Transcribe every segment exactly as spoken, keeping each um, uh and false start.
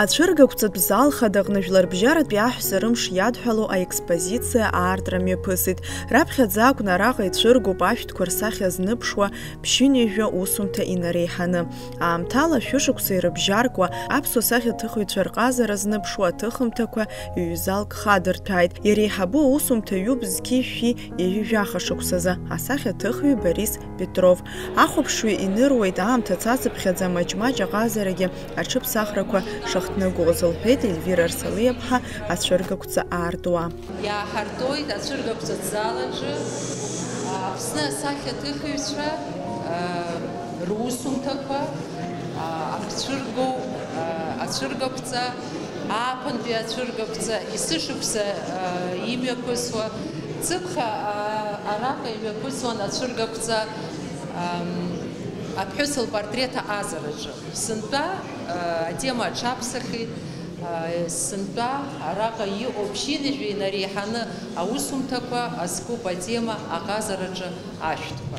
Ацәыргақәҵатә зал хадаҟны жәларбжьаратәи аҳәса рымш иадҳәалоу аекспозициа аартра мҩаԥысит. Раԥхьаӡа акәны араҟа ицәыргоуп ашәҭқәа рсахьа зныԥшуа ԥшьынҩажәа усумҭа инареиҳаны. Аамҭала шәышықәса ирыбжьаркуа аԥсуа сахьаҭыхыҩцәа рҟазара зныԥшуа аҭыхымҭақәа ҩ-залк хадырҭәааит. Иреиҳабу аусумҭа ҩуп зқьи жәшәи ҩажәи жәаха шықәсазы асахьаҭыхҩы Борис Петров. Ахәаԥшҩы иныруеит аамҭа цацыԥхьаӡа маҷ-маҷ аҟазарагьы аҽыԥсахрақәа шахҭнагоз, лҳәеит Ельвира Арсалиаԥҳа ацәыргақәҵа аартуа. Иааҳартуеит ацәыргақәҵатә залаҿы Аԥсны асахьаҭыхыҩцәа, русумҭақәа, ахцәыргоу ацәыргақәҵа, ааԥынтәи ацәыргақәҵа, есышықәса имҩаԥысуа, ҵыԥх араҟа имҩаԥысуан ацәыргақәҵа аԥҳәыс лпортрет аҟазараҿы. Сынтәа атема аҽаԥсахит. Сынтәа араҟа иҟоу ԥшьынҩажәа инареиҳаны аусумҭақәа азкуп атема аҟазараҿы ашәҭқәа.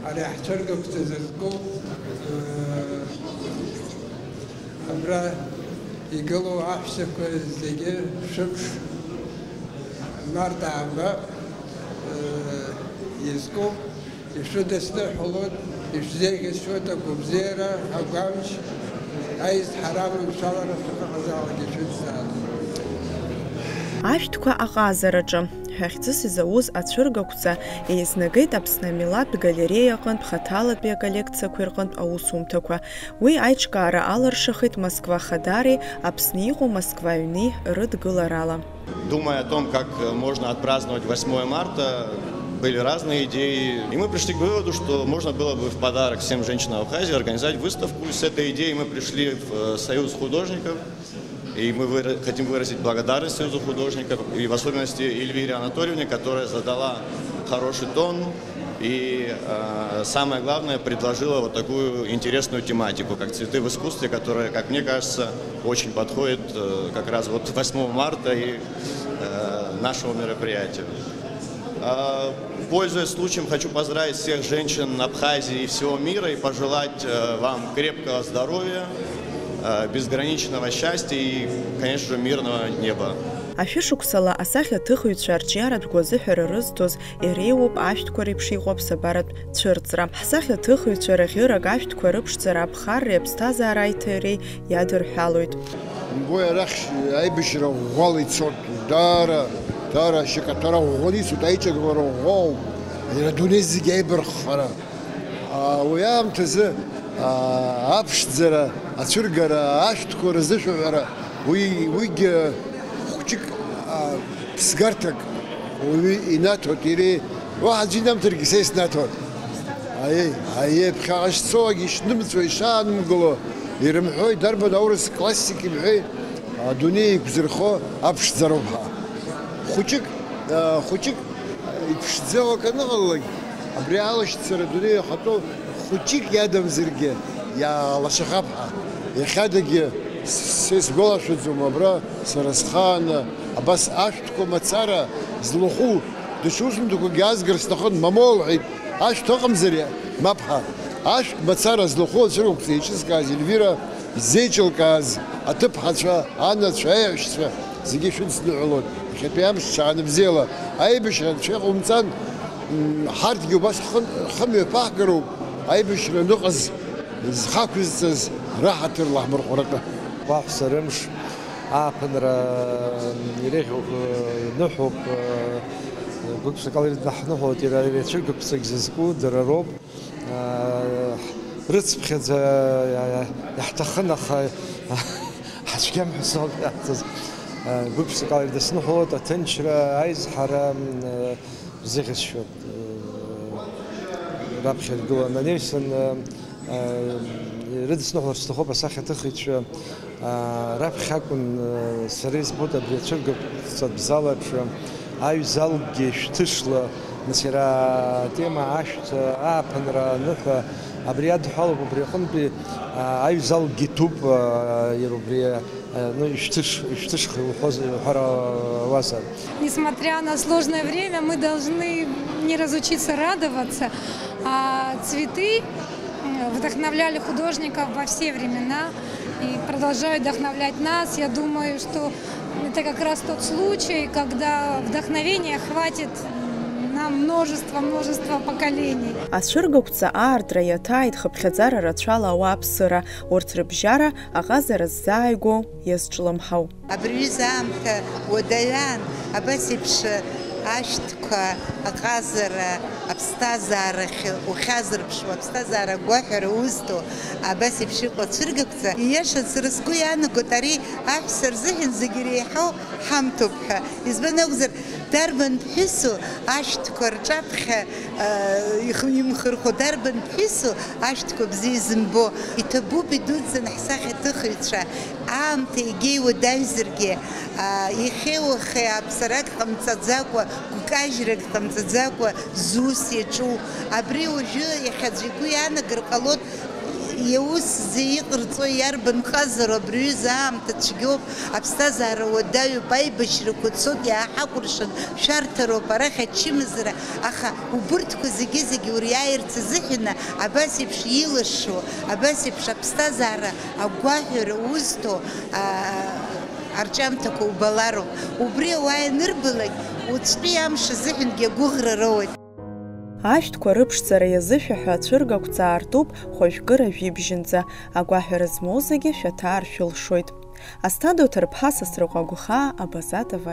Ари ҳцәыргақәҵа зызку, э, абра игылоу аҳәсақәа зегьы шәымш март ааба, э, изкуп. Ишәыдысныҳәалоит, ишәзеиӷьасшьоит агәабзиара, агәамч, аизҳара аманшәалара шәыҟазаалак ишәыцзаалак. Ашәҭқәа аҟазараҿы ҳәа хьӡыс изауз ацәыргақәҵа еизнагеит Аԥсны амилаҭтә галереиа аҟынтә хаҭалатәи аколлекциақәеи рҟынтә аусумҭақәа. Уи аиҿкаара алыршахеит Москва хадареи Аԥсны иҟоу Москва аҩни рыдгыларала. Думая о том, как, э, можно отпраздновать восьмое марта, были разные идеи. И мы пришли к выводу, что можно было бы в подарок всем женщинам Абхазии организовать выставку. И с этой идеей мы пришли в, э, Союз художников. И мы выра-, хотим выразить благодарность Союзу художников, и в особенности Эльвире Анатольевне, которая задала хороший тон и, э, самое главное, предложила вот такую интересную тематику, как цветы в искусстве, которая, как мне кажется, очень подходит, э, как раз вот восьмого марта и, э, нашего мероприятия. А, пользуясь случаем, хочу поздравить всех женщин Абхазии и всего мира и пожелать, э, вам крепкого здоровья, э, безграничного счастья и, конечно же, мирного неба. Ашәышықәсала асахьаҭыхыҩцәа арҿиаратә гәазыҳәара рызҭоз иреиуоуп ашәҭқәа реиԥш иҟоу аԥсабаратә цәырҵра. Ҳсахьаҭыхыҩцәа рахьырак ашәҭқәа рыԥшӡара аԥхарреи аԥсҭазаара аиҭареи иадырҳәалоит. Умбои, арахь аибашьра ӷәӷәала ицоит, даара, даара ашьакаҭәара ӷәӷәала ицоит, аиҿагылара ӷәӷәоуп, иара адунеи зегьы аибарххара. А, уи аамҭазы, а, аԥшӡара, ацәыргара, ашәҭқәа рзышәаҳәара, уи, уигьы хәҷык, а, ԥсгарҭак уаҩы инаҭоит, иара уаҳа аӡәы инамҭаргьы са иснаҭоит. Аиеи, аиеи, ԥхьаҟа шцоуагьы ишнымҵәо, ишаанымгыло, ирымҳәои, дарбан аурыс классик имҳәеи, адунеи еиқәзырхо аԥшӡароуп ҳәа. Хәыҷык, а, хәыҷык иԥшӡоу акы аныҟалалак, абри алашьцара адунеи ахатәоу хәыҷык иадамзаргьы иаалашахап ҳәа. Иахьадагьы с-, са исгәалашәаӡом, абра сара схааны абас ашәҭқәа мацара злахәу даҽа усумҭақәакгьы аазгар сҭахын, мамоу, лҳәеит, ашәҭ ыҟамзар, мап ҳәа. Ашәҭ мацара злахәу ацәыргақәҵа еиҿызкааз Ельвира, изеиҿылкааз аҭыԥҳацәа, анацәа, аиаҳәшьцәа зегьы шәыдсныҳәалоит. Иахьатәи амш ҽаанбзиала, аибашьра анцәа иҟаумҵан, м, ҳарҭгьы убас ҳхы, ҳхымҩаԥаҳгароуп, аибашьра аныҟаз зхы ақәызҵаз раҳаҭыр лаҳмырҟәратәы. Уаҳәса рымш ааԥынра иреиӷьу ныҳәоуп, гәык-ԥсыкала ирыднаҳныҳәоит, иара ацәыргақәҵагь зызку дара роуп. Рыцԥхьаӡа иаҳҭахын, аха ҳацәгьам ҳәа соуп иаҳҵаз. Гәык-ԥсыкала ирыдысныҳәалоит аҭынчра, аизҳара, рзеиӷьасшьоит. Раԥхьа иргыланы анеҩсан, ирыдысныҳәалар сҭахуп асахьаҭыхыҩцәа, раԥхьа акәын, сара избоит абри ацәыргақәҵатә залаҿы аҩ-залкгьы шәҭышла, нас иара атема ашәҭ, ааԥынра, аныҳәа, абри адҳәалоуп, убри аҟынтәи аҩ-залкгьы ҭәуп, иара убри, ну, ишәҭыш-, ишәҭышха иуҳәоз, иуҳәар ауазар. Несмотря на сложное время, мы должны не разучиться радоваться. А цветы, м, Вдохновляли художников во все времена и продолжают вдохновлять нас. Я думаю, что это как раз тот случай, когда вдохновения хватит на множество, множество поколений. Ацәыргақәҵа аартра иаҭааит хыԥхьаӡара рацәала ауааԥсыра, урҭ рыбжьара аҟазара ззааигәоу иазҿлымҳау. Абри аҩыза аамҭа уадаҩан, абас еиԥш ашәҭқәа, аҟазара, аԥсҭазаарахь ухьазырԥшуа, аԥсҭазаара агәаҳәара узҭо, абас еиԥш иҟоу ацәыргақәҵа, ииашаҵәҟьа сгәы иаанагоит, ари аҳәса рзыҳәан зегь иреиҳау ҳамҭоуп ҳәа. Избан акәзар, дарбан ԥҳәысу ашәҭқәа рҿаԥхьа, а, ихы имхырхәо, дарбан ԥҳәысу ашәҭқәа бзиа изымбо? Иҭабуп идуӡӡаны ҳсахьаҭыхыҩцәа, аамҭа егьа иуадаҩзаргьы, а, иахьеи уахеи аԥсарак ҟамҵаӡакәа, гәкажьрак ҟамҵаӡакәа зус иаҿу. Абри уажәы иахьаӡә игәы иаанагар ҟалоит, иаус зи иҟарҵо иарбан ҟазароу, абри аҩыза аамҭа цәгьоуп, аԥсҭазаара уадаҩуп, аибашьрақәа цоит, иааҳакәыршан, шәарҭароуп, арахь ачымазара, аха убырҭқәа зегьы-зегьы уриааирц азыҳәан абас еиԥш илашо, абас еиԥш аԥсҭазаара агәаҳәара узҭо, аа, арҿиамҭақәа убалароуп. Убри ауаа ианырбалак, уаҵәтәи амш азыҳәангьы агәыӷра роуеит. Ашәҭқәа рыԥшӡара иазышәаҳәо ацәыргақәҵа аартуп хәажәкыра жәибжьынӡа, агәаҳәара змоу зегьы шәаҭаар шәылшоит. Асҭанда Уҭарԥҳа, Сасрыҟәа Гәхаа, Абаза Т В.